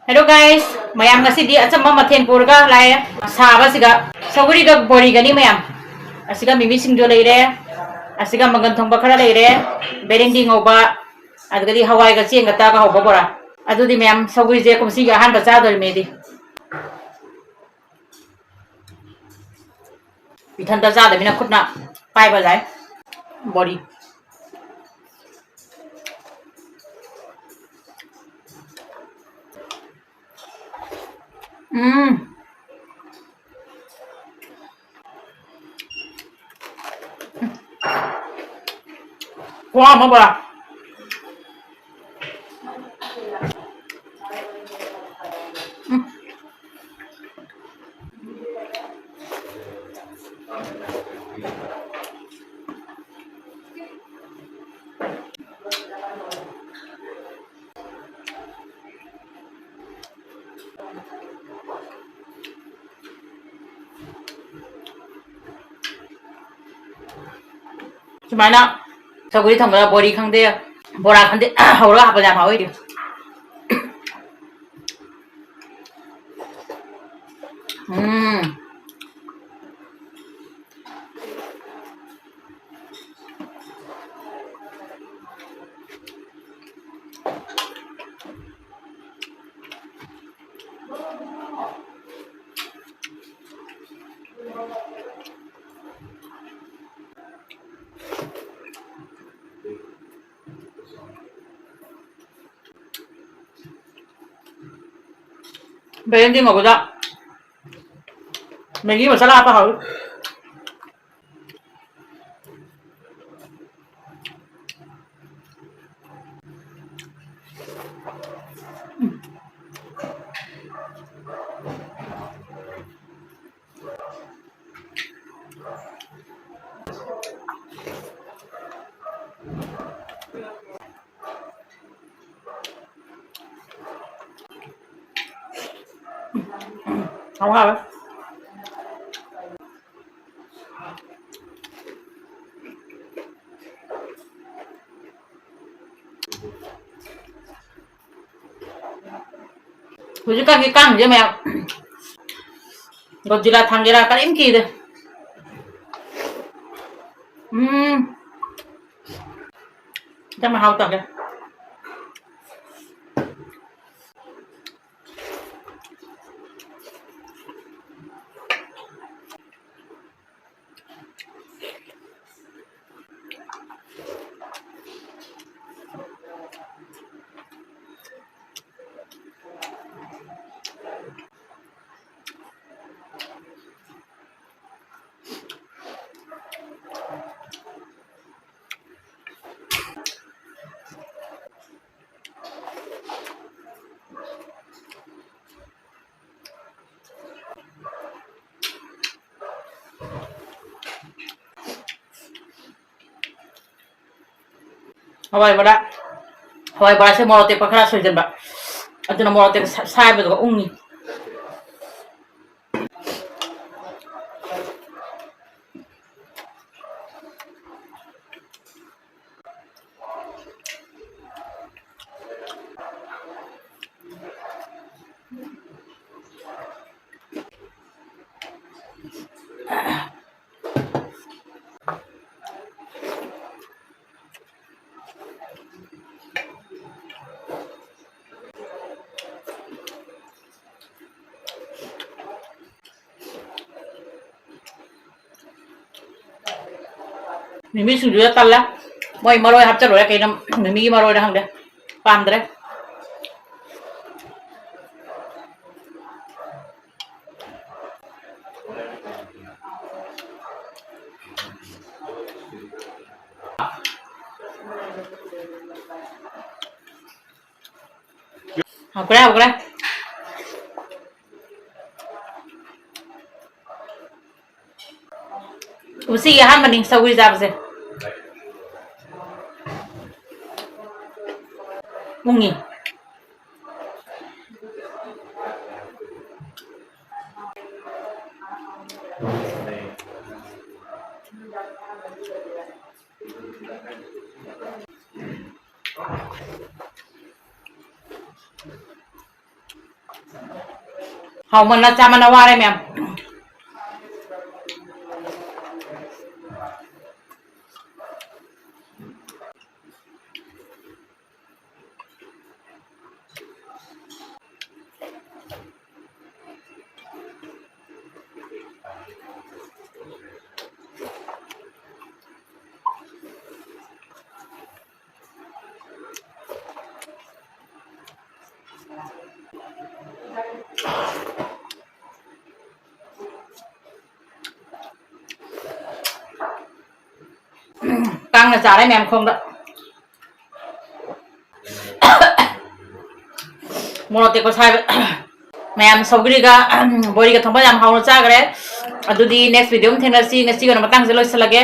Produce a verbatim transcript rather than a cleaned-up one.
Hello guys, ꯃꯌꯥꯝ ꯉꯁꯤꯗꯤ ꯑꯆꯝꯕ ꯃꯊꯦꯜ ꯄꯨꯔꯒ ꯂꯥꯛꯑꯦ꯫ ꯁꯥꯕꯁꯤꯒ ꯁꯧꯒꯔꯤꯒ ꯕꯣꯔꯤꯒꯅꯤ ꯃꯌꯥꯝ꯫ ꯑꯁꯤꯒ ꯃꯤꯃꯤ ꯁꯤꯡꯖꯨ ꯂꯩꯔꯦ, ꯑꯁꯤꯒ ꯃꯪꯒꯟ ꯊꯣꯡꯕ ꯈꯔ ꯂꯩꯔꯦ, ꯕꯦꯔꯦꯟꯗꯤ ꯉꯧꯕ, ꯑꯗꯨꯗꯒꯤꯗꯤ ꯍꯋꯥꯏꯒ ꯆꯦꯡꯒ ꯇꯛꯑꯒ ꯍꯧꯕ ꯕꯣꯔꯥ꯫ ꯑꯗꯨꯗꯤ ꯃꯌꯥꯝ ꯁꯧꯒ꯭ꯔꯤꯁꯦ ꯀꯨꯝꯁꯤꯒꯤ ꯑꯍꯥꯟꯕ ꯆꯥꯗꯣꯔꯤꯃꯦ ꯑꯩꯗꯤ꯫ ꯏꯊꯟꯇ ꯆꯥꯗꯕꯅꯤꯅ ꯈꯨꯠꯅ ꯄꯥꯏꯕ ꯌꯥꯏ꯫ ꯕꯣꯔꯤ꯫ ꯎꯝ꯫ ꯈꯨꯍꯥꯎ ꯑꯃ ꯕꯣꯔꯥ꯫ ꯎꯝ꯫ ꯁꯨꯃꯥꯏꯅ ꯁꯧꯒ꯭ꯔꯤ ꯊꯣꯡꯕꯗ ꯕꯣꯔꯤ ꯈꯪꯗꯦ, ꯕꯣꯔꯥ ꯈꯪꯗꯦ, ꯍꯧꯔꯒ ꯍꯥꯞꯄꯗ ꯌꯥꯝ ꯍꯥꯎꯋꯦ ꯑꯩꯗꯤ꯫ ꯎꯝ꯫ ꯕꯦꯔꯦꯟꯗꯤ ꯉꯧꯕꯗ ꯃꯦꯒꯤ ꯃꯁꯥꯂꯥ ꯍꯥꯞꯄ ꯍꯥꯎꯋꯤ꯫ ꯍꯥꯎ ꯍꯥꯎꯋꯦ꯫ ꯍꯧꯖꯤꯛꯀꯥꯟꯒꯤ ꯀꯥꯡꯁꯦ ꯃꯌꯥꯝ ꯒꯣꯖꯤꯂꯥ ꯊꯥꯡꯖꯤꯂꯥ ꯀꯔꯤꯝ ꯀꯤꯗꯦ꯫ ꯎꯝ꯫ ꯈꯤꯇꯪ ꯃꯍꯥꯎ ꯇꯪꯒꯦ꯫ ꯍꯋꯥꯏ ꯕꯣꯔꯥ, ꯍꯋꯥꯏ ꯕꯣꯔꯥꯁꯦ ꯃꯣꯔꯣꯛ ꯑꯇꯦꯛꯄ ꯈꯔ ꯁꯣꯏꯖꯟꯕ, ꯑꯗꯨꯅ ꯃꯣꯔꯣꯛ ꯑꯇꯦꯛꯄ ꯁꯥ-, ꯁꯥꯏꯕꯗꯨꯒ ꯎꯪꯉꯤ꯫ ꯃꯤꯃꯤ ꯁꯤꯡꯖꯨꯗ ꯇꯜꯂꯦ꯫ ꯃꯣꯏ ꯃꯔꯣꯏ ꯍꯥꯞꯆꯜꯂꯨꯔꯦ, ꯀꯩꯅꯣ, ꯃꯤꯃꯤꯒꯤ ꯃꯔꯣꯏꯔ ꯈꯪꯗꯦ꯫ ꯄꯥꯝꯗ꯭ꯔꯦ꯫ ꯍꯥꯎꯈ꯭ꯔꯦ, ꯍꯥꯎꯈ꯭ꯔꯦ꯫ ꯀꯨꯝꯁꯤꯒꯤ ꯑꯍꯥꯟꯕꯅꯤ ꯁꯧꯒ꯭ꯔꯤ ꯆꯥꯕꯁꯦ꯫ ꯎꯪꯉꯤ꯫ ꯍꯥꯎꯃꯟꯅ ꯆꯥꯃꯟꯅ ꯋꯥꯔꯦ ꯃꯌꯥꯝ꯫ ꯀꯥꯡꯅ ꯆꯥꯔꯦ ꯃꯌꯥꯝ ꯈꯣꯡꯗ꯫ ꯃꯣꯔꯣꯛ ꯑꯇꯦꯛꯄ ꯁꯥꯏꯕ꯫ ꯃꯌꯥꯝ ꯁꯧꯒ꯭ꯔꯤꯒ ꯕꯣꯔꯤꯒ ꯊꯣꯡꯕ ꯌꯥꯝ ꯍꯥꯎꯅ ꯆꯥꯈ꯭ꯔꯦ꯫ ꯑꯗꯨꯗꯤ next video ꯑꯃ ꯊꯦꯡꯅꯔꯁꯤ꯫ ꯉꯁꯤꯒꯤ ꯑꯣꯏꯅ ꯃꯇꯥꯡꯁꯦ ꯂꯣꯏꯁꯤꯜꯂꯒꯦ꯫